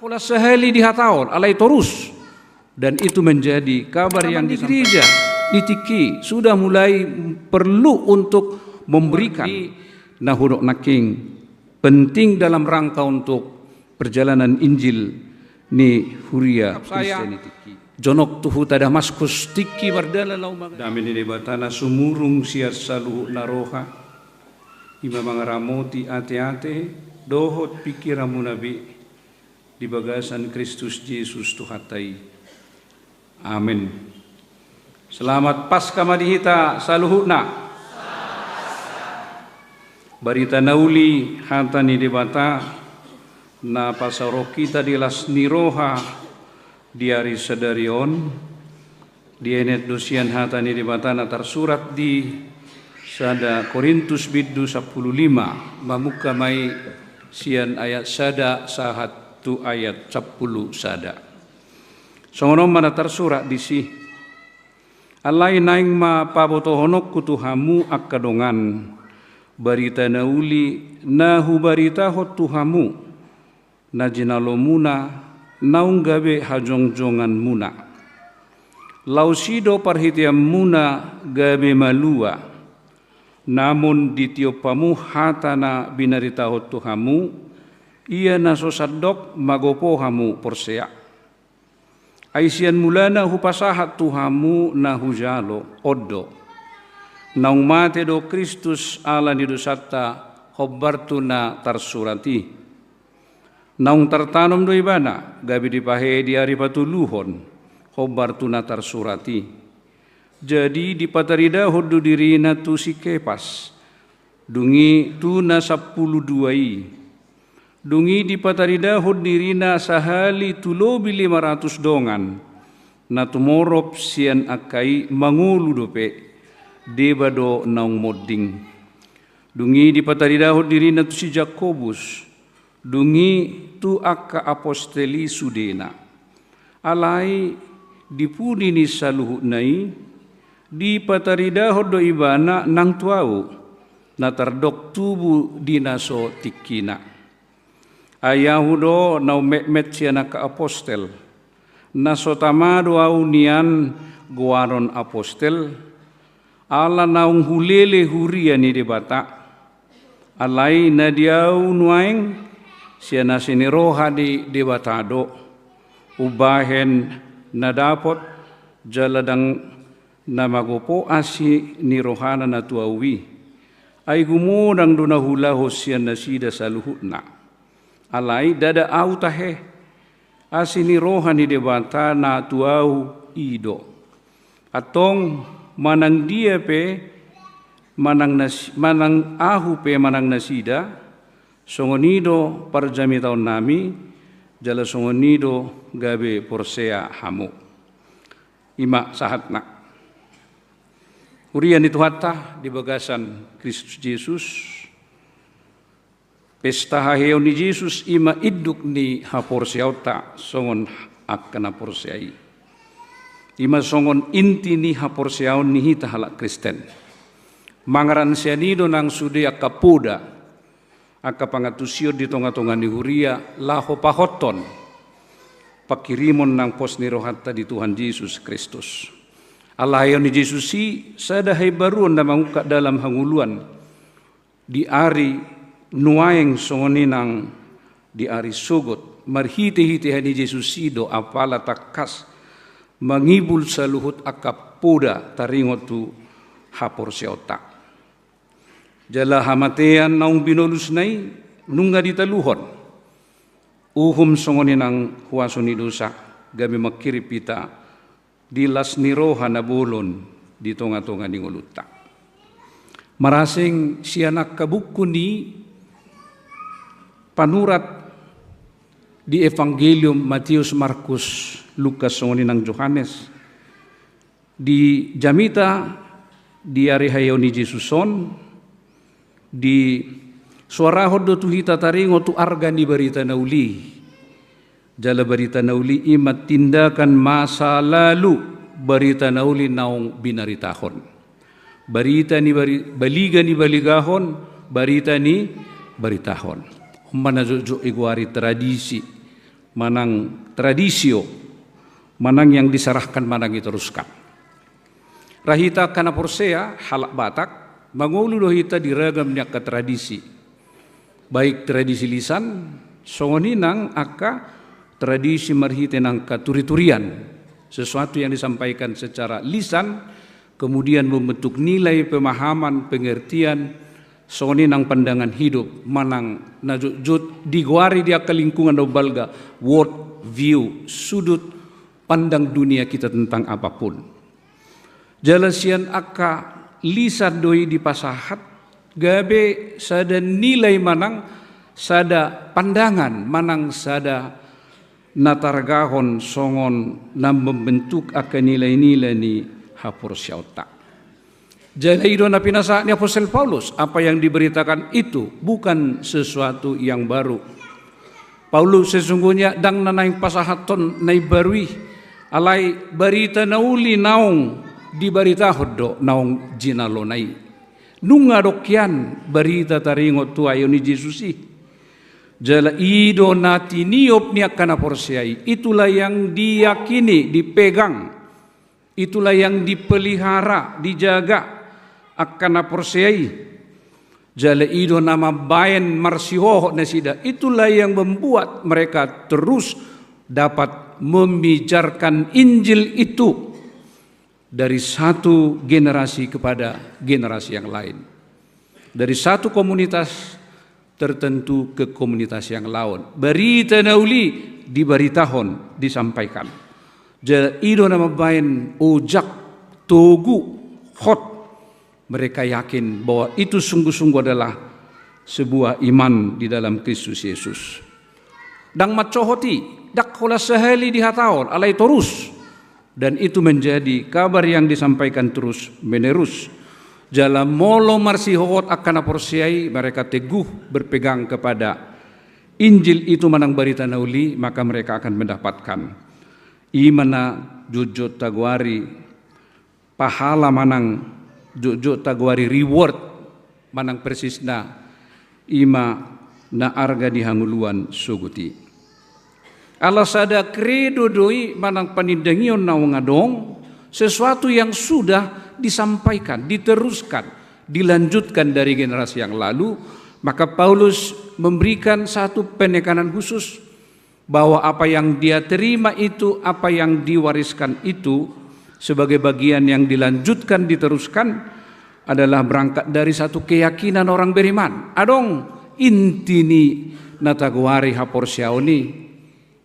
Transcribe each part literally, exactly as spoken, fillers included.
Pola sahali dihatahon, alai torus. Dan itu menjadi kabar yang di gereja, di tingki, sudah mulai perlu untuk memberikan. Na hudok nangkin penting dalam rangka untuk perjalanan Injil ni huria Kristen di tingki. Jonok tu huta Damaskus, tingki mardalan laho mangalean. Dame ni Debata na sumurung sian saluhutna roha, i ma mangaramoti ateate dohot pingkiranmuna be di bagasan Kristus Jesus Tuhanta i. Amen. Selamat Paskah ma di hita saluhutna. Barita na uli, hata ni Debata na pasaorhon hita di las ni roha di ari sadari on, dienet do sian hata ni Debata na tarsurat di sada Korintus bindu sampulu lima, mamungka ma i sian ayat sada sahat tu ayat sampulu sada. Songon on ma na tarsurat disi: Alai naeng ma pabotohononku tu hamu angka dongan, barita na uli na hubaritahon tu hamu, na jinalomuna naung gabe hajongjonganmuna. Laos i do parhiteanmuna gabe malua, namun ditiop hamu hata na binaritahon tu hamu, ia na so sandok magopo hamu porsea. Ai sian mulana hupasahat tu hamu na hujalo, on do: Naung mate do Kristus ala ni dosanta, hombar tu na tarsurat i. Naung tartanom do Ibana, gabe dipahehe di ari patoluhon, hombar tu na tarsurat i. Jadi dipataridahon do dirina tu si Kepas, dung i tu na sampulu dua i. Dung i dipataridahon dirina sahali tu lobi lima ratus dongan, na tumorop sian angka i mangolu dope, deba do naung monding. Dung i dipataridahon dirina tu si Jakobus, dung i tu angka apostel i sudena. Alai di pudi ni saluhutna i, dipataridahon do Ibana nang tu ahu, na tardok tubu di na so tingkina. Ai ahu do naung metmet sian angka apostel, na so tama do ahu nian goaron apostel, ala naung hulele huria ni Debata. Alai na di ahu nuaeng, sian asi ni roha ni Debata do, umbahen na dapot jala ndang na magopo asi ni rohana na tu ahu i. Ai gumodang do na huulahon sian nasida saluhutna. Alai ndada ahu tahe, asi ni roha ni Debata na tu ahu i do. Antong manang dia pe, manang nas-, manang ahu pe manang nasida, songon i do parjamitaonnami, jala songon i do gabe porsea hamu. I ma sahatna. Huria ni Tuhanta di bagasan Kristus Jesus, pesta haheheon ni Jesus i ma induk ni haporseaonta songon angka na porsea i. I ma songon inti ni haporseaon ni hita halak Kristen. Mangaransean i do nang sude angka poda, angka pangantusion di tongatonga ni huria laho pahothon pangkirimon nang pos ni rohanta di Tuhan Jesus Kristus. Ala haheheon ni Jesus i sada haimbaruon na mangungkap dalam hangoluan di ari nuaeng songon i nang di ari sogot, marhitehite hata ni Jesus i do apala tangkas mangibul saluhut angka poda taringot tu haporseaonta. Jala hamatean naung binolusna i nunga ditaluhon uhum songon i nang huaso ni dosa, gabe mangkirim hita di las ni roha na bolon di tongatonga ni ngolunta. Marasing sian angka buku ni panurat di Evangelium Mateus, Markus, Lukas songon i nang Johannes, di jamita di ari haheheon ni Jesus on, disuarahon do tu hita taringot tu arga ni barita na uli. Jala barita na uli i ma tindakan masa lalu, barita na uli naung binaritahon. Barita ni bari-, baliga ni baligahon, barita ni baritahon. On ma na jotjot igoari tradisi. manang traditio, manang yang diserahkan, manang diteruskan. Ra hita angka na porsea, halak Batak, mangolu do hita di ragam ni angka tradisi. Baik tradisi lisan, songon i nang angka tradisi marhite nang angka turi-turian. Sesuatu yang disampaikan secara lisan, kemudian membentuk nilai, pemahaman, pengertian, songon i nang pandangan hidup, manang na jotjot digoari di angka lingkungan na umbalga, world view, sudut pandang dunia kita tentang apapun. Jala sian angka lisan do i dipasahat, gabe sada nilai manang sada pandangan, manang sada na targahon songon na membentuk angka nilai-nilai ni haporseaonta. Jala i do na pinasahat ni apostel Paulus, apa yang diberitakan itu bukan sesuatu yang baru. Paulus sesungguhnya ndang na naeng pasahathon na imbaru i, alai barita na uli naung dibaritahon do naung jinalona i. Nunga adong hian barita taringot tu ayo ni Jesus i. Jala i do na tiniop ni angka na porsea i, itulah yang diyakini, dipegang, itulah yang dipelihara, dijaga angka na porsea i. Jala i do na mambaen marsihohot nasida, itulah yang membuat mereka terus dapat memijarkan Injil itu dari satu generasi kepada generasi yang lain. Dari satu komunitas tertentu ke komunitas yang lain. Barita na uli dibaritahon, disampaikan. Jala i do na mambaen ojak, togu, hot. Mereka yakin bahwa itu sungguh-sungguh adalah sebuah iman di dalam Kristus Yesus. Ndang mansohot i, ndang holan sahali dihatahon, alai torus. Dan itu menjadi kabar yang disampaikan terus menerus. Jala molo marsihohot angka na porsea i, mereka teguh berpegang kepada Injil itu manang barita na uli, maka mereka akan mendapatkan i ma na jotjot tagoari pahala manang jotjot tagoari reward manang persisna i ma na arga di hangoluan sogot i. Ala sada kredo do i manang panindangion naung adong, sesuatu yang sudah disampaikan, diteruskan, dilanjutkan dari generasi yang lalu, maka Paulus memberikan satu penekanan khusus bahwa apa yang dia terima itu, apa yang diwariskan itu sebagai bagian yang dilanjutkan, diteruskan adalah berangkat dari satu keyakinan orang beriman. Adong inti ni na tagoari haporseaon i,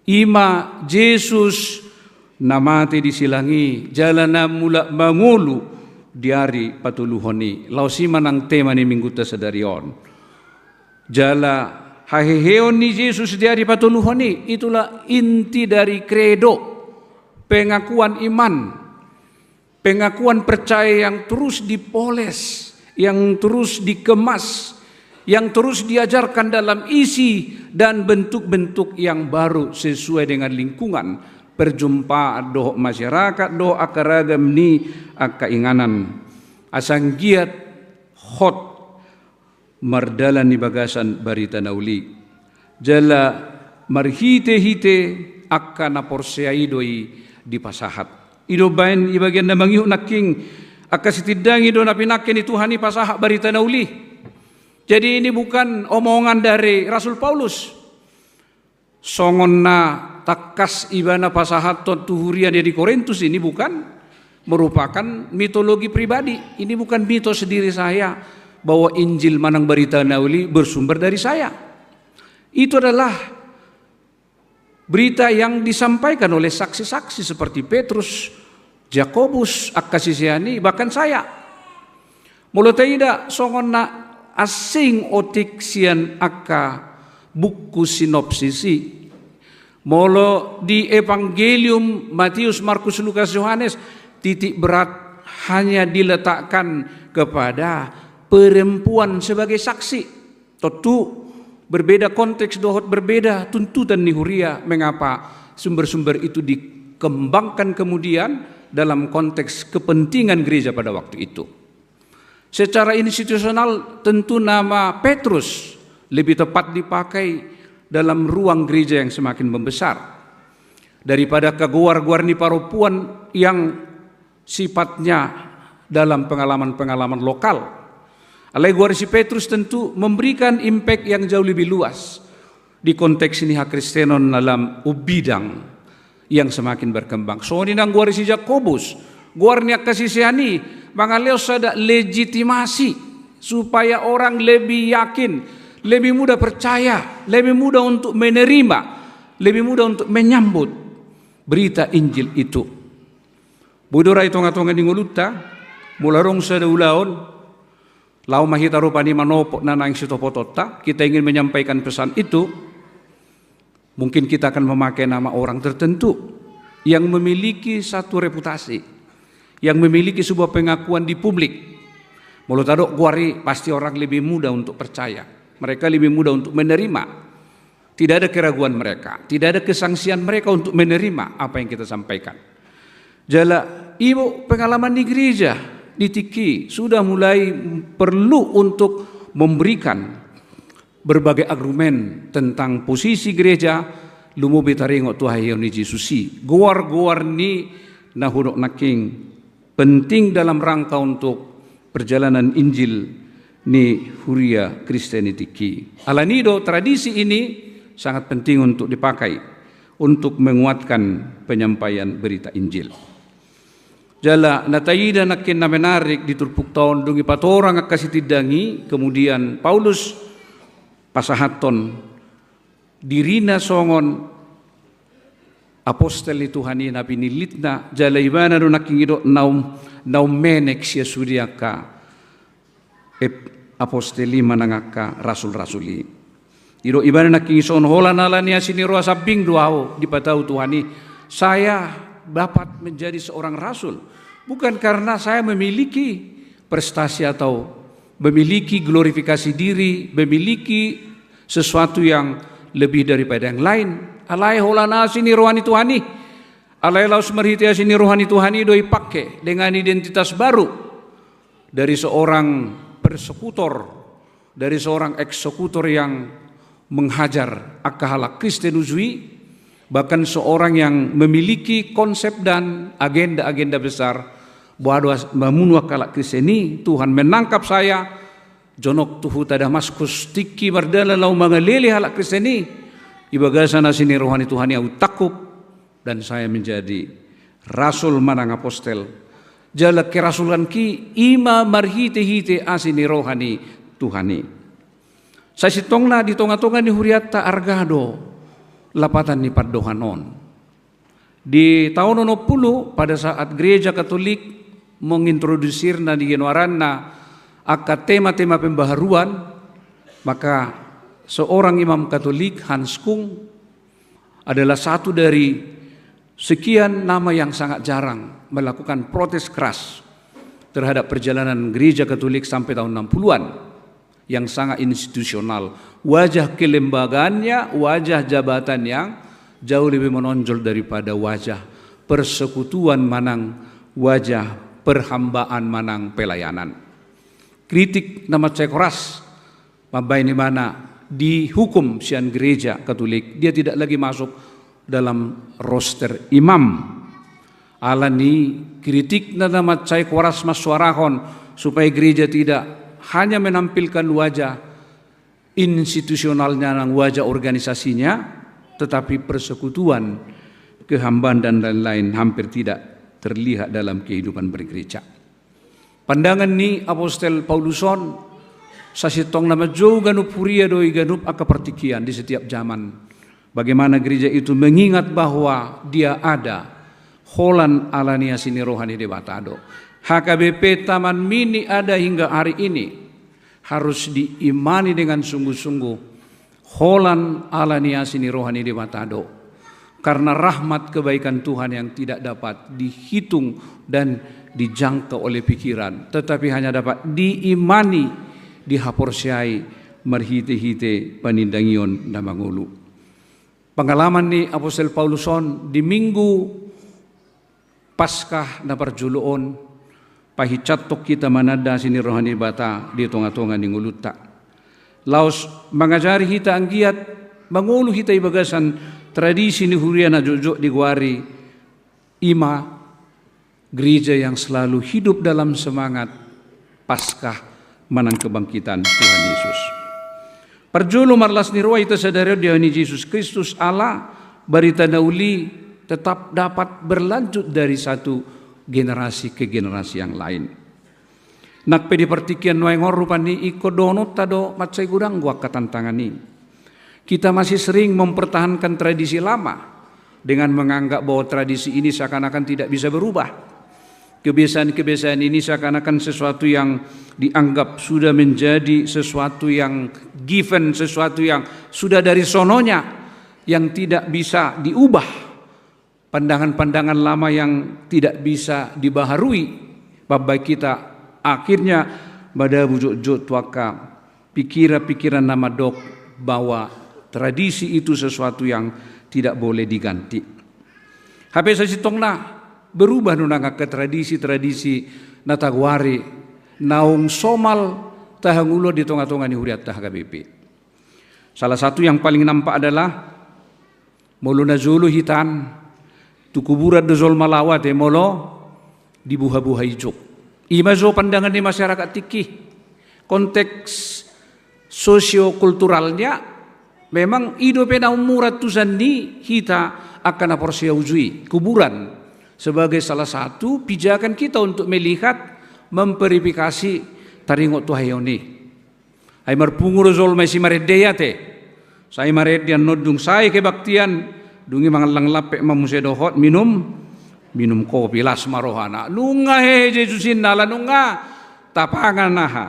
i ma Jesus na mate di silang i, jala na mulak mangolu di ari patoluhon i. Laos i ma nang tema ni minggunta sadari on. Jala haheheon ni Jesus di ari patoluhon i, itulah inti dari kredo, pengakuan iman, pengakuan percaya yang terus dipoles, yang terus dikemas, yang terus diajarkan dalam isi dan bentuk-bentuk yang baru sesuai dengan lingkungan, perjumpaan dohot masyarakat dohot angka ragam ni angka inganan. Asa anggiat hot mardalan di bagasan barita na uli. Jala marhite-hite angka na porsea i do i dipasahat. I do umbaen i bagian na mangihut nangkin, angka sitindangi do na pinangke ni Tuhan i pasahat barita na uli. Jadi ini bukan omongan dari Rasul Paulus. Songon na tangkas ibana pasahathon tu huria na di Korintus, ini bukan merupakan mitologi pribadi. Ini bukan mitos diri saya bahwa Injil manang barita na uli bersumber dari saya. Itu adalah berita yang disampaikan oleh saksi-saksi seperti Petrus, Jakobus, angka sisean i, bahkan saya. Molo taida songon na asing otik sian angka buku sinopsis i. Molo di Evangelium Matius, Markus, Lukas, Yohanes, titik berat hanya diletakkan kepada perempuan sebagai saksi. Tontu berbeda konteks dohot berbeda tuntutan ni huria, mengapa sumber-sumber itu dikembangkan kemudian dalam konteks kepentingan gereja pada waktu itu. Secara institusional tentu nama Petrus lebih tepat dipakai dalam ruang gereja yang semakin membesar daripada angka goar-goar ni parompuan yang sifatnya dalam pengalaman-pengalaman lokal. Alai goar si Petrus tentu memberikan impact yang jauh lebih luas di konteks ni hakristenon dalam umbidang yang semakin berkembang. Songon i nang goar si Jakobus, goar ni angka sisean i, mangalehon sada legitimasi supaya orang lebih yakin, lebih mudah percaya, lebih mudah untuk menerima, lebih mudah untuk menyambut berita Injil itu. Boi do ra di tonga-tonga ni ngolunta, molo adong sada ulaon, laho ma hita rupani manopot na naeng sitopotonta, kita ingin menyampaikan pesan itu, mungkin kita akan memakai nama orang tertentu yang memiliki satu reputasi, yang memiliki sebuah pengakuan di publik. Molo tadok goar i, pasti orang lebih mudah untuk percaya. Mereka lebih mudah untuk menerima. Tidak ada keraguan mereka, tidak ada kesangsian mereka untuk menerima apa yang kita sampaikan. Jala i do pengalaman ni gereja di tingki i sudah mulai perlu untuk memberikan berbagai argumen tentang posisi gereja, lumobi taringot tu haheheon ni Jesus i. Goar-goar ni na hudok nangkin penting dalam rangka untuk perjalanan Injil ni huria Kristen di tingki i. Alani i do tradisi ini sangat penting untuk dipakai untuk menguatkan penyampaian berita Injil. Jala na taida nangkin na menarik di turpukta on, dung dipatorang angka sitindang i, kemudian Paulus pasahathon dirina songon apostel ni Tuhan i na pinillitna, jala ibana do nangkin i do na um-, na ummenek sian sude angka ep-, apostel i manang angka rasul-rasul i. Didok ibana nangkin i songon, holan ala ni asi ni roha sambing do ahu dipatau Tuhan i, saya dapat menjadi seorang rasul bukan karena saya memiliki prestasi atau memiliki glorifikasi diri, memiliki sesuatu yang lebih daripada yang lain. Alai holan asi ni roha ni Tuhan i. Alai laos marhite asi ni roha ni Tuhan i do dipake dengan identitas baru dari seorang persekutor, dari seorang eksekutor yang menghajar angka halak Kristen uju i, bahkan seorang yang memiliki konsep dan agenda-agenda besar, boha do as-, mamunu angka halak Kristen i, Tuhan menangkap saya, jonok tu huta Damaskus, tingki mardalan laho mangalele halak Kristen i, di bagasan asi ni roha ni Tuhan i ahu tangkup, dan saya menjadi rasul manang apostel. Jala kerasulanki i ma marhite-hite asi ni roha ni Tuhan i. Sasintongna di tonga-tonga ni hurianta arga do lapatan ni pandohan on. Di taon onom pulu, pada saat Gereja Katolik mengintrodusir na diginoaranna angka tema-tema pembaharuan, maka seorang imam Katolik, Hans Küng, adalah satu dari sekian nama yang sangat jarang melakukan protes keras terhadap perjalanan Gereja Katolik sampai tahun enam puluhan yang sangat institusional. Wajah kelembagaannya, wajah jabatan yang jauh lebih menonjol daripada wajah persekutuan manang wajah perhambaan manang pelayanan. Kritik na mansai horas mambaen ibana dihukum sian Gereja Katolik, dia tidak lagi masuk dalam roster imam. Alani kritikna na mansai horas mansuarahon supaya gereja tidak hanya menampilkan wajah institusionalnya nang wajah organisasinya, tetapi persekutuan, kehambaan dan lain-lain hampir tidak terlihat dalam kehidupan bergereja. Pandangan ni Apostel Paulus on, sasintongna manjou ganup huria do i, ganup angka partingkian di setiap zaman. Bagaimana gereja itu mengingat bahwa Dia ada, holan ala ni asi ni roha ni Debata do. H K B P Taman Mini ada hingga hari ini harus diimani dengan sungguh-sungguh, holan ala ni asi ni roha ni Debata do. Karena rahmat kebaikan Tuhan yang tidak dapat dihitung dan dijangkau oleh pikiran, tetapi hanya dapat diimani, dihaporseai marhite-hite panindangion na mangolu. Pengalaman ni Apostel Paulus on di Minggu Paskah na parjolo on, pahinsathon hita mananda asi ni roha ni Debata di tonga-tonga ni ngolunta. Laos mangajari hita anggiat Mangolu hita i bagasan tradisi ni huria na jotjot digoari, i ma gereja yang selalu hidup dalam semangat Paskah manang kebangkitan Tuhan Yesus. Parjolo, marlas ni roha hita sadari on di aha ni Jesus Kristus, ala barita na uli tetap dapat berlanjut dari satu generasi ke generasi yang lain. Nang pe di partingkian nuaeng on rupani ingkon dohononta do mansai godang do angka tantangan i. Kita masih sering mempertahankan tradisi lama dengan menganggap bahwa tradisi ini seakan-akan tidak bisa berubah. Kebiasaan-kebiasaan ini seakan-akan sesuatu yang dianggap sudah menjadi sesuatu yang given, sesuatu yang sudah dari sononya, yang tidak bisa diubah. Pandangan-pandangan lama yang tidak bisa dibaharui, mambahen hita akhirnya madabu jotjot tu angka pikiran-pikiran na mandok bahwa tradisi itu sesuatu yang tidak boleh diganti. Hape sasintongna berubah do nang angka tradisi-tradisi na tagoari naung somal tahangoluan di tonga-tonga ni hurianta H K B P. Salah satu yang paling nampak adalah molo najolo hita an, tu kuburan do jolma laho ate molo dibuha-buha ijuk. I ma jo pandangan ni masyarakat tingki. Konteks sosiokulturalnya memang i dope na umur ratusan ni hita angka na porsea uju i, kuburan sebagai salah satu pijakan kita untuk melihat, memverifikasi taringot tu haheheon i. Ai marpungu do jolma i simarende i ate. Sai marende annon dung sae kebaktian, dung i mangallang lampet ma muse dohot minum, minum kopi, las ma rohana. Nunga hehe Jesus inna ala nunga tapangan aha.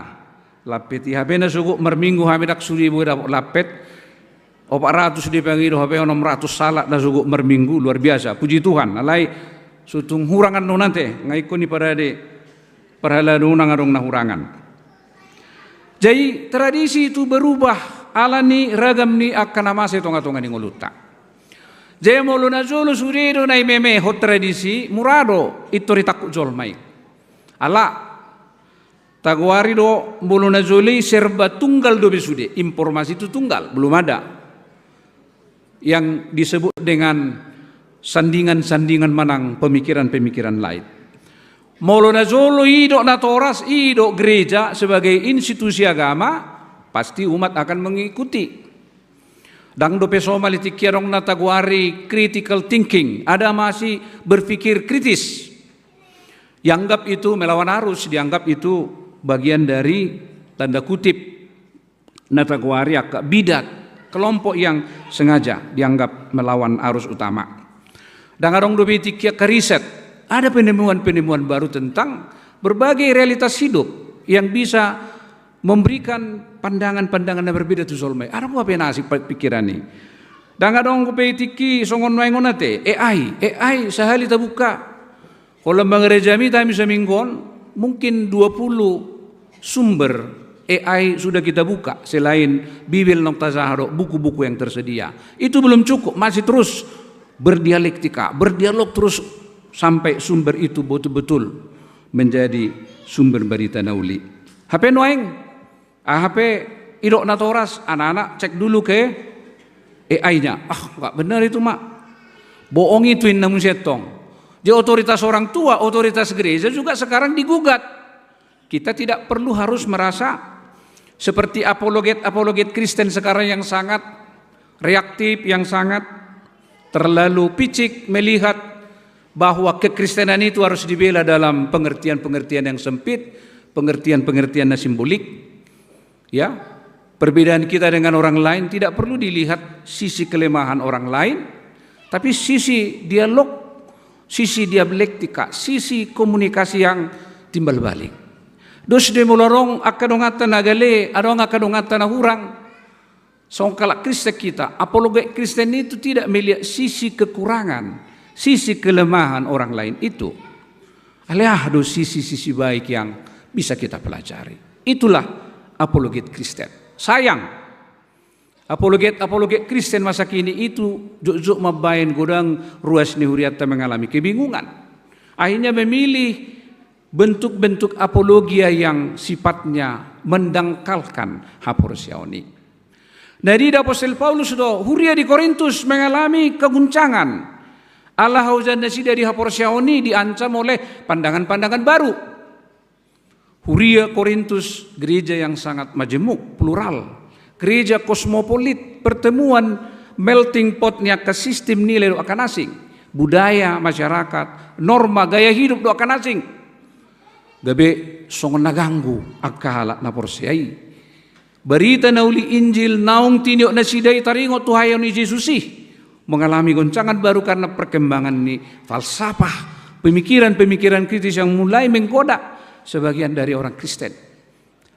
Lampet i hape na sogot marminggu hami ndang sude boi dapot lampet. Opat ratus dipangido hape onom ratus salak na sogot marminggu, luar biasa. Puji Tuhan, alai so tung hurang annon ate, nga ingkon i parade parhalado nang adong na hurangan. Jadi tradisi itu berubah ala ni ragam ni angka na masa i tonga-tonga ni ngolunta. Jadi molo najolo sude do na imemehon tradisi, mura do pintor ditangkup jolma i. Ala tagoari do molo najolo i serba tunggal dope sude, informasi itu tunggal, belum ada yang disebut dengan sandingan-sandingan manang pemikiran-pemikiran lain. Molo najolo i didok natoras, i didok gereja sebagai institusi agama, pasti umat akan mengikuti. Ndang dope somal i tingki adong na tagoari critical thinking, ada masih berpikir kritis. Dianggap itu melawan arus, dianggap itu bagian dari, tanda kutip, na tagoari angka bidat, kelompok yang sengaja dianggap melawan arus utama. Ndang adong dope i tingki angka riset, ada penemuan-penemuan baru tentang berbagai realitas hidup yang bisa memberikan pandangan-pandangan na berbeda tu jolma i. Adong dope na asing pikiran i. Ndang adong dope i tingki songon nuaeng on ate, A I, A I sahali tabuka. Holan mangarejami hami saminggu on, mungkin dua puluh sumber A I sudah kita buka, selain Bibel naung tajaha dohot buku-buku yang tersedia. Itu belum cukup, masih terus berdialektika, berdialog terus sampai sumber itu betul-betul menjadi sumber barita na uli. Hape nuaeng, aha pe didok natoras, anak-anak cek dulu ke A I-nya. Ah, nggak benar itu, Mak. Bohong itu, inna muse tong. Jadi otoritas orang tua, otoritas gereja juga sekarang digugat. Kita tidak perlu harus merasa seperti apologet-apologet Kristen sekarang yang sangat reaktif, yang sangat terlalu picik melihat bahwa kekristenan itu harus dibela dalam pengertian-pengertian yang sempit, pengertian-pengertian yang simbolik. Ya, perbedaan kita dengan orang lain tidak perlu dilihat sisi kelemahan orang lain, tapi sisi dialog, sisi dialektika, sisi komunikasi yang timbal balik. Dos do i molo adong angka donganta na gale, adong angka donganta na hurang. Songon halak Kristen kita, apologet Kristen itu tidak melihat sisi kekurangan, sisi kelemahan orang lain itu. Alai aha do sisi-sisi baik yang bisa kita pelajari? Itulah apologet Kristen. Sayang, apologet-apologet Kristen masa kini itu jotjot mambahen godang ruas ni hurianta mengalami kebingungan. Akhirnya memilih bentuk-bentuk apologia yang sifatnya mendangkalkan haporseaon i. Na diida apostel Paulus do, huria di Korintus mengalami keguncangan ala haujaan nasida di haporseaon i diancam oleh pandangan-pandangan baru. Huria Korintus gereja yang sangat majemuk, plural. Gereja kosmopolit, pertemuan melting pot ni angka sistem nilai dohot angka na asing. Budaya, masyarakat, norma, gaya hidup dohot angka na asing. Gabe songon na ganggu angka halak na porsea i. Barita na uli, Injil naung tinidok nasida i taringot tu haheheon ni Jesus i, mengalami goncangan baru karena perkembangan ni falsafah, pemikiran-pemikiran kritis yang mulai menggoda sebagian dari orang Kristen.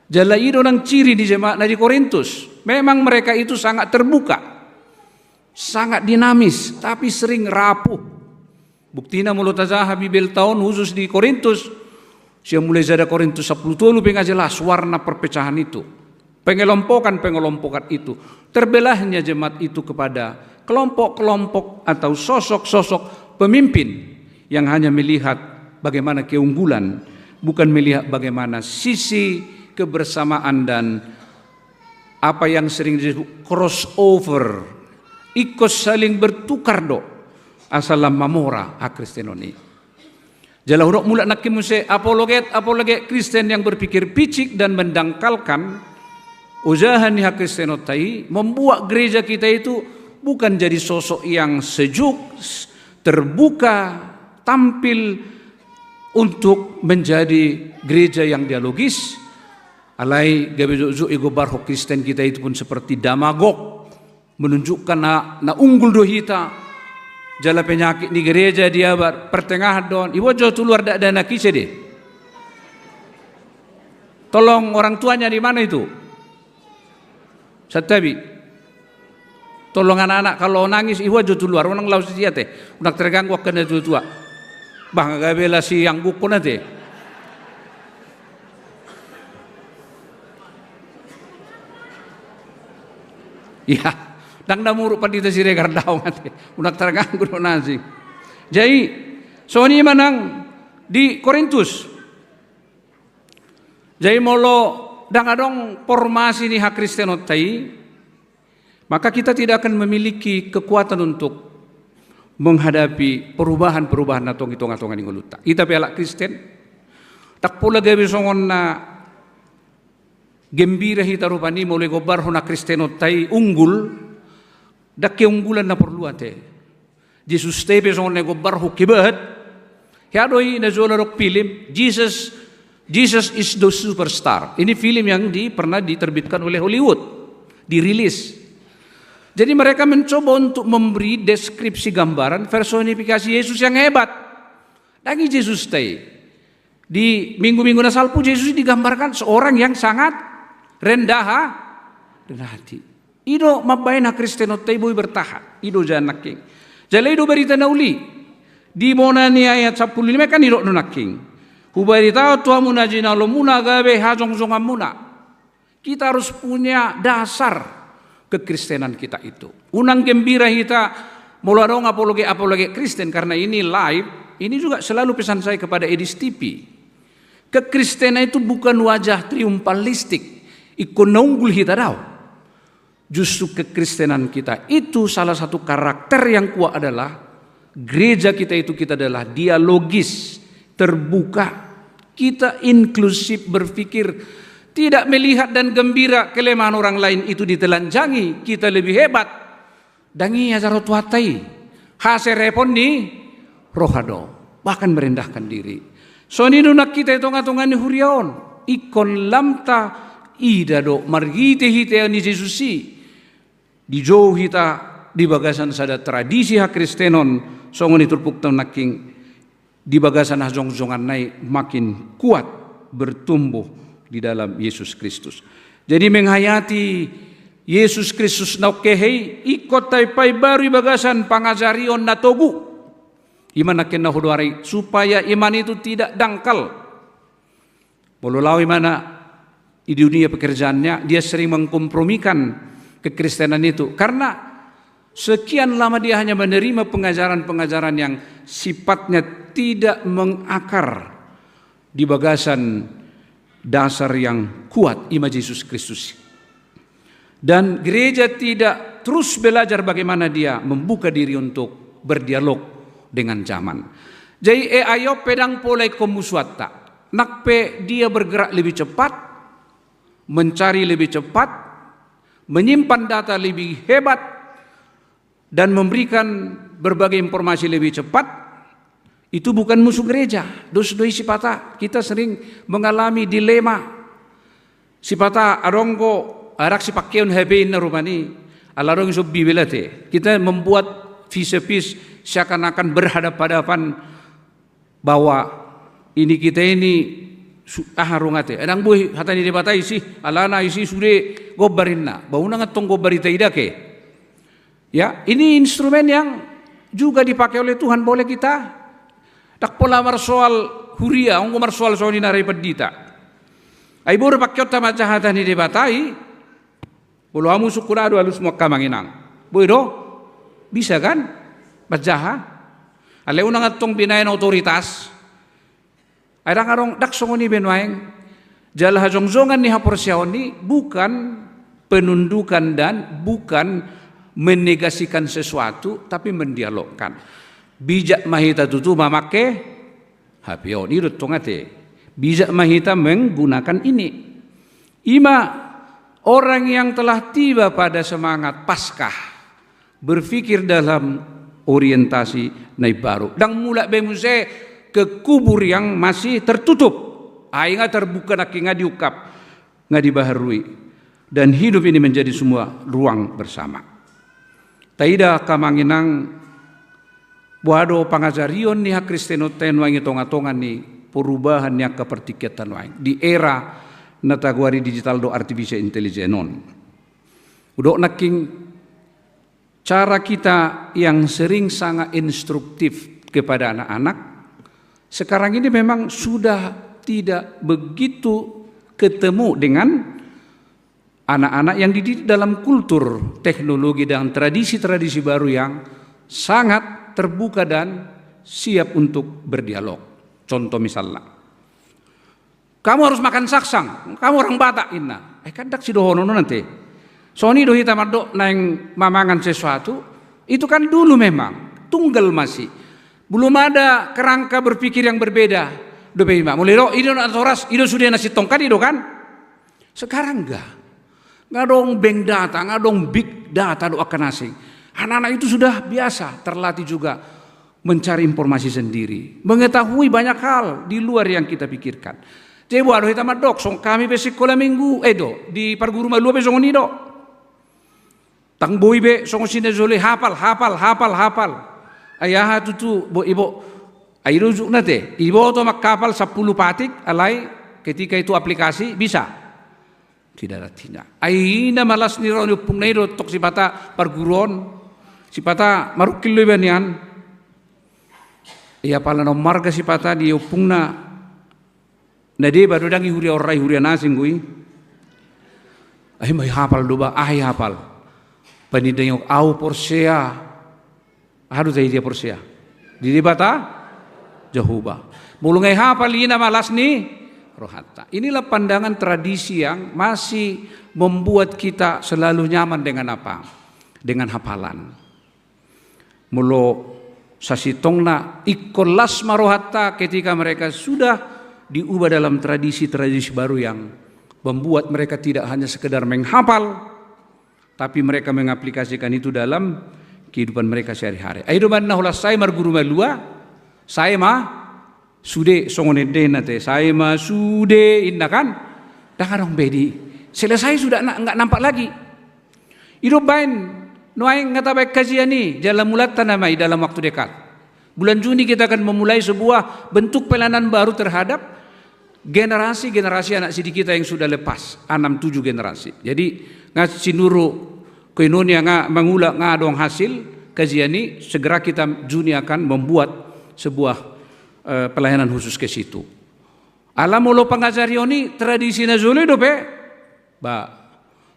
Jala i do nang ciri ni jemaat na di Korintus. Memang mereka itu sangat terbuka, sangat dinamis, tapi sering rapuh. Buktina molo tajaha Bibelta on, khusus di Korintus, sian mulai sada Korintus sampulu tolu pe nga jelas warna perpecahan itu. Pengelompokan-pengelompokan itu. Terbelahnya jemaat itu kepada kelompok-kelompok atau sosok-sosok pemimpin yang hanya melihat bagaimana keunggulan, bukan melihat bagaimana sisi kebersamaan dan apa yang sering disebut crossover. Ingkon saling bertukar do, asa lam mamora hakristenon i. Jala hudok mulak nangkin muse, apologet-apologet Kristen yang berpikir picik dan mendangkalkan ojahan ni hakristenonta i membuat gereja kita itu bukan jadi sosok yang sejuk, terbuka, tampil untuk menjadi gereja yang dialogis. Alai gabe jotjot igombarhon Kristen kita itu pun seperti demagog, menunjukkan na, na unggul do hita. Jala penyakit ni gereja di abad pertengahan do on, iboan jo tu luar dakdanak i sude. Tolong, orang tuanya di mana itu? Santabi. Tolong anak-anak kalau nangis, iboan jo tu luar, unang laos i ate. Unang terganggu angka na tua-tua. Bah, nga gabe las i anggukon ate. Ia, ndang na muruk Pandita Siregar, daong ate. Unang terganggu do na asing. Jadi, songon i ma nang di Korintus. Jadi molo ndang adong formasi ni hakristenonta i, maka kita tidak akan memiliki kekuatan untuk menghadapi perubahan-perubahan na tong i tonga-tonga ni ngolunta. Hita pe halak Kristen, ndang pola gabe songon na gembira hita rupani molo igombarhon hakristenonta i unggul, ndang keunggulan na porlu ate. Jesusta i pe songon na igombarhon kebahat. Hea do i na jolo adong film, Jesus, Jesus is the Superstar. Ini film yang di, pernah diterbitkan oleh Hollywood, dirilis. Jadi mereka mencoba untuk memberi deskripsi, gambaran, personifikasi Yesus yang hebat. Ndang i Jesusta i. Di minggu-minggu na salpu, Jesus digambarkan seorang yang sangat rendah ha-, rendah hati. I do mambahen hakristenonta i boi bertahan. I do jala nangkin. Jala i do barita na uli. Di bona ni ayat sampulu lima kan didok do nangkin, hubaritahon tu hamu na jinalomuna gabe hajongjonganmuna. Kita harus punya dasar kekristenan kita itu. Unang gembira hita molo adong apologet-apologet Kristen, karena ini live, ini juga selalu pesan saya kepada Edis T V. Kekristenan itu bukan wajah triumfalistik, ingkon na unggul hita, daong. Justru kekristenan kita itu salah satu karakter yang kuat adalah gereja kita itu, kita adalah dialogis, terbuka, kita inklusif berpikir, tidak melihat dan gembira kelemahan orang lain itu ditelanjangi, kita lebih hebat. Ndang i ajaran Tuhanta i. Haserepon ni roha do, bahkan merendahkan diri. Songon i do nang hita i tonga-tonga ni huria on. Ingkon lam taida do marhite-hite ni Jesus i. Dijou hita di bagasan sada tradisi hakristenon, songon i turpukta nangkin, di bagasan hajongjonganna i makin kuat bertumbuh di dalam Yesus Kristus. Jadi menghayati Yesus Kristus na ungkehe i, ingkon taimbaru i bagasan pangajarion na togu. I ma nangkin na hudoari, supaya iman itu tidak dangkal. Molo laho imana di dunia pekerjaannya, dia sering mengkompromikan kekristenan itu. Karena sekian lama dia hanya menerima pengajaran-pengajaran yang sifatnya tidak mengakar di bagasan dasar yang kuat, i ma Jesus Kristus. Dan gereja tidak terus belajar bagaimana dia membuka diri untuk berdialog dengan zaman. Jadi, A I on pe ndang pola ingkon musuanta. Nang pe dia bergerak lebih cepat, mencari lebih cepat, menyimpan data lebih hebat, dan memberikan berbagai informasi lebih cepat, itu bukan musuh gereja. Dos do i sipata, kita sering mengalami dilema. Sipata adong do, ndang sipangkeon H P inna rupani, ala adong i so bibel ate. Kita membuat vis-a-vis, seakan-akan berhadapan-hadapan, bahwa ini kita ini su-, aha, rungate. Ndang boi hata ni Debata isi, alana isi sude gombar inna. Ba unang antong gombar i taida ke. Ya, ini instrumen yang juga dipakai oleh Tuhan, boleh kita. Ndang pola marsoal huria, anggo marsoal songon i na rai pandita. Ai boi do pangkeonta manjaha hata ni Debata i, molo hamu sungkun, aduh, alusmu angka amang inang. Boi do? Bisa kan? Manjaha. Alai unang antong binaen otoritas. Ai ndang adong, ndang songon i be nuaeng. Jala hajongjongan ni haporseaon i bukan penundukan dan bukan menegasikan sesuatu, tapi mendialogkan. Bijak ma hita tutu mamangke H P on, i do tong ate. Bijak ma hita menggunakan ini. Ima orang yang telah tiba pada semangat Paskah, berpikir dalam orientasi na imbaru. Ndang mulak be muse ke kubur yang masih tertutup. Ai nga terbuka nangkin, nga diungkap, nga dibaharui. Dan hidup ini menjadi semua ruang bersama. Taida angka amang inang, boha do pangajarion ni hakristenonta i nuaeng i tongatonga ni perubahan ni angka partingkianta nuaeng di era na tagoari digital dohot artificial intelligence on. Hudok nangkin, cara kita yang sering sangat instruktif kepada anak-anak, sekarang ini memang sudah tidak begitu ketemu dengan anak-anak yang dididik dalam kultur teknologi dan tradisi-tradisi baru yang sangat terbuka dan siap untuk berdialog. Contoh misalnya, "Kamu harus makan saksang, kamu orang Batak," inna. Eh, kan ndang sidohonon on ate. Songon i do hita mandok naeng mamangan sesuatu, itu kan dulu memang tunggal masih. Belum ada kerangka berpikir yang berbeda. Dope ima. Molo i do, i do na horas, i do sude na sintong, kan i do kan? Sekarang enggak. Nga adong bank data, nga adong big data dohot angka na asing. Anak-anak itu sudah biasa terlatih juga mencari informasi sendiri, mengetahui banyak hal di luar yang kita pikirkan. Jadi boha do hita mandok, songon hami pe sikola minggu, eh do, di parguru malua pe songon i do. Ndang boi be songon si na jolo i hapal, hapal, hapal, hapal. Ai aha tutu, bo, i bo, ai i do ujungna ate, iboto manghapal sampulu patik, alai ketika itu aplikasi, bisa. Tidak ada artinya. Ai i na malas ni roha ni ompungna i do tong sipata parguru on, sipata marungkil do ibana nian. Ia pala na ummarga sipata di ompungna, na deba do, ndang i huria on ra, i huria na asing do i. Ai ma i hapal do ba, aha i hapal? Panindangi, au porsea. Aha do taida porsea? Di Debata Jahowa. Molo nga i hapal, i na malas ni rohanta. Inilah pandangan tradisi yang masih membuat kita selalu nyaman dengan apa? Dengan hafalan. Molo sasintongna, ingkon las ma rohanta ketika mereka sudah diubah dalam tradisi-tradisi baru yang membuat mereka tidak hanya sekedar menghafal, tapi mereka mengaplikasikan itu dalam kehidupan mereka sehari-hari. Ai i do umbahen na holan sae marguru malua, sae ma sude, songon endehna ate, sae ma sude inna kan. Ndang adong be di, selesai sudah, na, nggak nampak lagi. I do umbahen nuaeng nga tabaen kajian i, jala mulanta nama i dalam waktu dekat. Bulan Juni kita akan memulai sebuah bentuk pelayanan baru terhadap generasi-generasi anak sidik kita yang sudah lepas, enam tujuh generasi. Jadi, nga sinuru koinonia nga mangula, nga adong hasil kajian i, segera kita Juni akan membuat sebuah, eh, pelayanan khusus ke situ. Ala molo pangajarion i tradisi na jolo i dope, ba,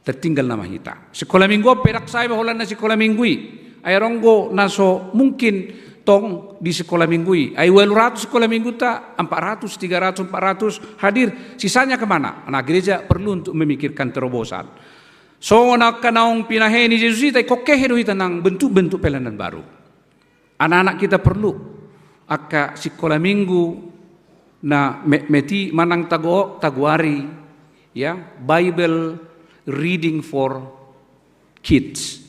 tertinggal nama hita. Sikola minggu on pe ndang sae be holan na sikola minggu i. Ai adong do na so mungkin tong di sikola minggu i. Ai ualu ratus sikola mingguta, empat ratus, tiga ratus, empat ratus hadir. Sisanya kemana? Nah, gereja perlu untuk memikirkan terobosan. Songon angka naung pinahe ni Jesus hita, ingkon kehe do hita nang bentuk-bentuk pelayanan baru. Anak-anak kita perlu angka sikola minggu na metmet i manang tago-, tagoari, ya, Bible reading for kids.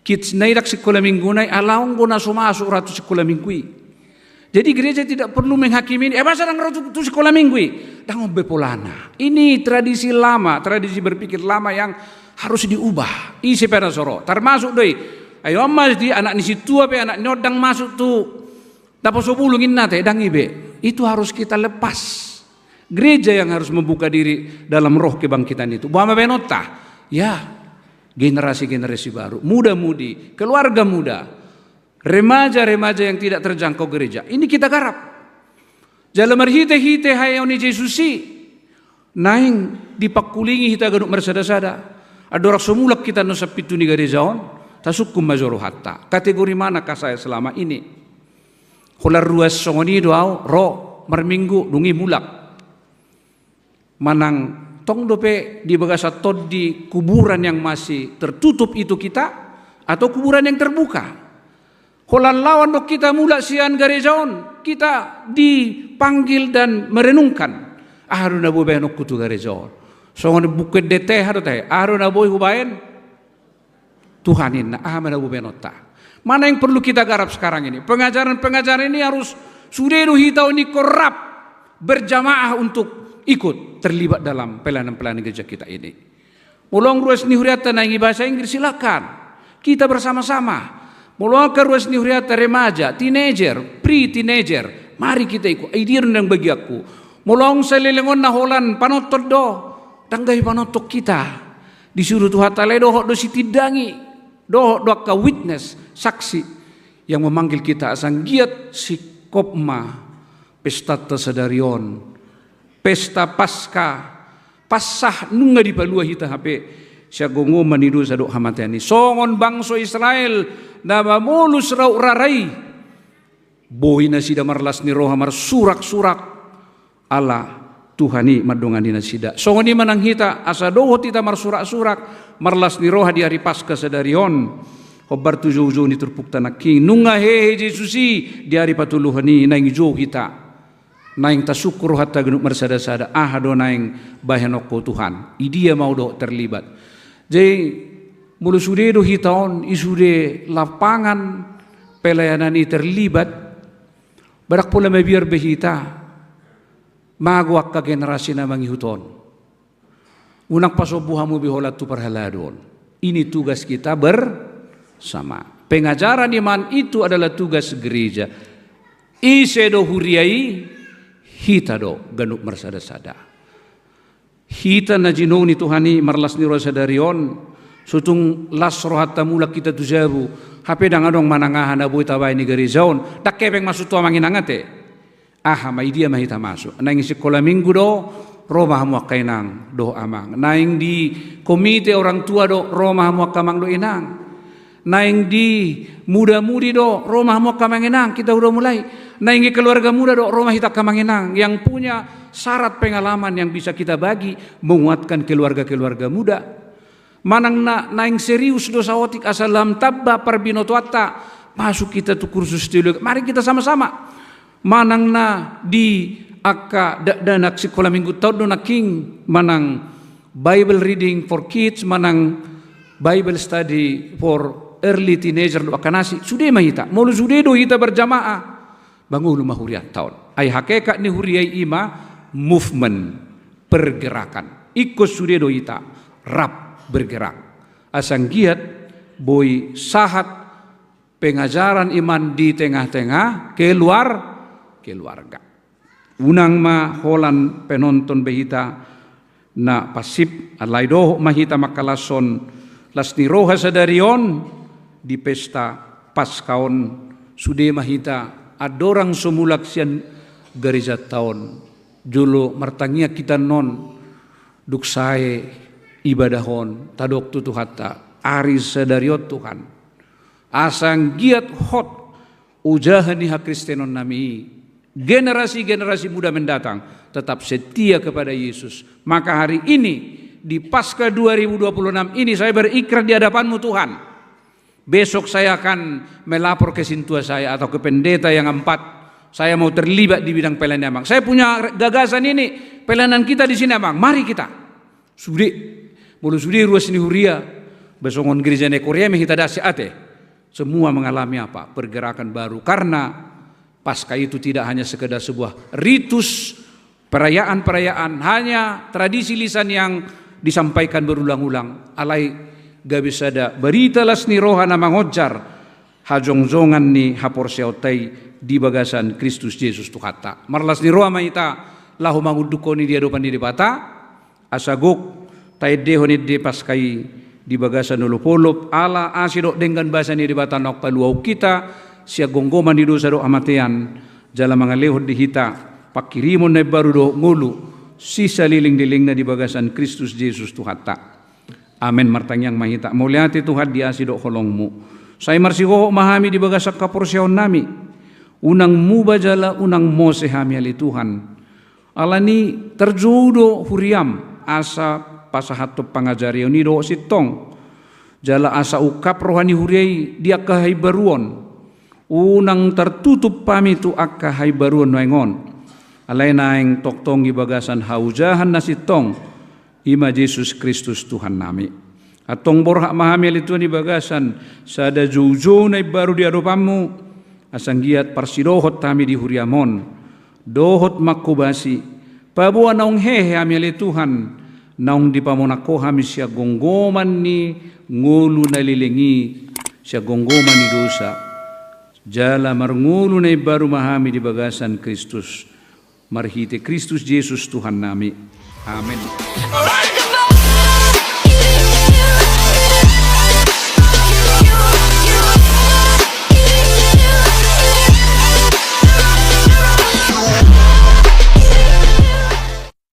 Kids na idak sikola minggu na i, ala anggo na so masuk ra tu sikola minggu i. Jadi gereja tidak perlu menghakimi ini, "Eh, masa ndang ro tu, tu sikola minggu i?" Ndang on be polana. Ini tradisi lama, tradisi berpikir lama yang harus diubah. Ise pe na so ro. Termasuk do i. Ai on ma di anak ni sintua pe, anak ni on ndang masuk tu naposo bulung inna te, ndang i be. Itu harus kita lepas. Gereja yang harus membuka diri dalam roh kebangkitan itu. Boha ma bahenonta? Ya, generasi-generasi baru, muda-mudi, keluarga muda, remaja-remaja yang tidak terjangkau gereja. Ini kita garap. Jala marhite-hite haeaon ni Jesus i, naeng dipangkulingi hita ganup marsada-sada. Andorang so mulak hita annon sampintu ni gareja on, tasungkun ma jo rohanta. Kategori mana angka saya selama ini? Holan ruas songon i do au ro marminggu, dung i mulak. Manang tong dope di bagasan tondi kuburan yang masih tertutup itu kita, atau kuburan yang terbuka? Holan laho annon hita mulak sian gareja on, kita dipanggil dan merenungkan. Aha do na boi bahenonku tu gareja on? Songon buku ende te, aha do te? Aha do na boi hubahen? Tuhan inna, aha ma na boi bahenonta? Mana yang perlu kita garap sekarang ini? Pengajaran-pengajaran ini harus sude do hita on ingkon rap berjamaah untuk ikut terlibat dalam pelayanan-pelayanan gereja kita ini. Molo on ruas ni hurianta naeng i bahasa Inggris, silakan. Kita bersama-sama. Molo on angka ruas ni hurianta remaja, teenager, pre-teenager, mari kita ikut. Ai dia do nang bagianku. Molo on saleleng on na holan panonton do, ndang gabe panonton hita. Disuruh Tuhanta, alai dohot do sitindangi, dohot do angka witness, saksi yang memanggil kita, asa anggiat singkop ma pestanta sadari on, pesta Paska, Paskah nunga dipalua hita hape sian gomgoman ni dosa dohot hamatean i. Songon bangso Israel na mamolus raut rara i, boi nasida marlas ni roha marsurak-surak, ala Tuhan i mandongani nasida. Songon i ma nang hita, asa dohot hita marsurak-surak, marlas ni roha di ari Paska sadari on, hombar tu joujou ni turpukta nangkin. Nunga hehe Jesus i di ari patoluhon i, naeng jou hita. Naeng tasungkun rohanta ganup marsada-sada, aha do naeng bahenonku Tuhan? Idia ma au dohot terlibat? Jadi, molo sude do hita on i sude lapangan pelayanan i terlibat, ndang pola mabiar be hita mago angka generasi na mangihut on. Unang pasombu hamu be holan tu parhalado on. Ini tugas kita bersama. Pengajaran iman itu adalah tugas gereja. Ise do huria i? Hita do ganup marsada-sada. Hita na jinou ni Tuhan i marlas ni roha sadari on, so tung las rohanta mulak hita tu jabu, hape ndang adong manang aha na boi tabahen di gareja on, ndang hepeng masuk tu amang inang ate. Aha ma, idia ma hita masuk? Naeng sikola minggu do, ro ma hamu angka inang dohot amang. Naeng di komite orang tua do, ro ma hamu angka amang dohot inang. Naeng di muda-mudi do, ro ma hamu angka amang inang, kita udah mulai. Naeng di keluarga muda do, ro ma hita angka amang inang. Yang punya syarat pengalaman yang bisa kita bagi, menguatkan keluarga-keluarga muda. Manang na naeng serius do saotik asa lam tamba parbinotoanta, masuk hita tu kursus teologi. Mari kita sama-sama. Manang na di angka dakdanak sikola minggu taon do nangkin, manang Bible reading for kids, manang Bible study for early teenager do angka na asing, sude ma hita. Molo sude do hita berjamaah, mangolu ma hurianta on. Ai hakikat ni huria i ima movement, pergerakan. Ingkon sude do hita rap bergerak. Asa anggiat boi sahat pengajaran iman di tengah-tengah keluar-, keluarga. Unang ma holan penonton be hita na pasif, alai dohot ma hita mangkalashon las ni roha sadari on di pesta Paska on, sude ma hita andorang so mulak sian garejanta on, jolo martangiang hita annon, dung sae ibadah on, tadok tu Tuhanta, ari sadari on Tuhan, asa anggiat hot ojahan ni hakristenon nami, generasi-generasi muda mendatang tetap setia kepada Yesus. Maka hari ini Di Paskah dua ribu dua puluh enam ini saya berikrar di hadapan-Mu, Tuhan. Besok saya akan melapor ke sintua saya atau ke pendeta yang empat. Saya mau terlibat di bidang pelayanan, Amang. Saya punya gagasan ini, pelayanan kita di sini, Amang. Mari kita. Sude, molo sude ruas ni huria, ba songon gereja ni Korea ma hita dasi ate. Semua mengalami apa? Pergerakan baru. Karena Paskah itu tidak hanya sekedar sebuah ritus, perayaan-perayaan, hanya tradisi lisan yang disampaikan berulang-ulang. Alai gabe sada barita las ni roha na mangonjar hajongjongan ni haporseaonta i di bagasan Kristus Jesus Tuhanta. Marlas ni roha ma hita laho mangundukhon i di adopan ni Debata, asa gok taendehon ende Paskah i di bagasan olopolop, ala asi dohot denggan basa ni Debata naung paluahon hita sian gomgoman ni dosa dohot hamatean, jala mangalehon di hita panghirimon na imbaru dohot ngolu sisaleleng-lelengna di bagasan Kristus Jesus Tuhanta. Amen. Martangiang ma hita. Mauliate Tuhan di asi dohot holong-Mu. Sai marsihohot ma hami di bagasan haporseaonnami. Unang muba jala unang mose hami ale Tuhan. Alani tarjou do huria-M asa pasahathon pangajarion i dohot sintong. Jala asa ungkap roha ni huria i di angka haimbaruon. Unang tartutup hami tu angka haimbaruon nuaeng on. Alai naeng tongtong di bagasan haujahan na sintong. I ma Jesus Kristus Tuhannami. Antong borhat ma hami ale Tuhan di bagasan sada joujou na imbaru di adopan-Mu, asa anggiat parsidohot hami di huria-M on dohot manghobasi, paboa naung hehe hami ale Tuhan, naung dipamonang Ho hami sian gomgoman ni ngolu na leleng i, sian gomgoman ni dosa. Jala marngolu na imbaru ma hami di bagasan Kristus. Marhite Kristus Jesus Tuhannami. Amen.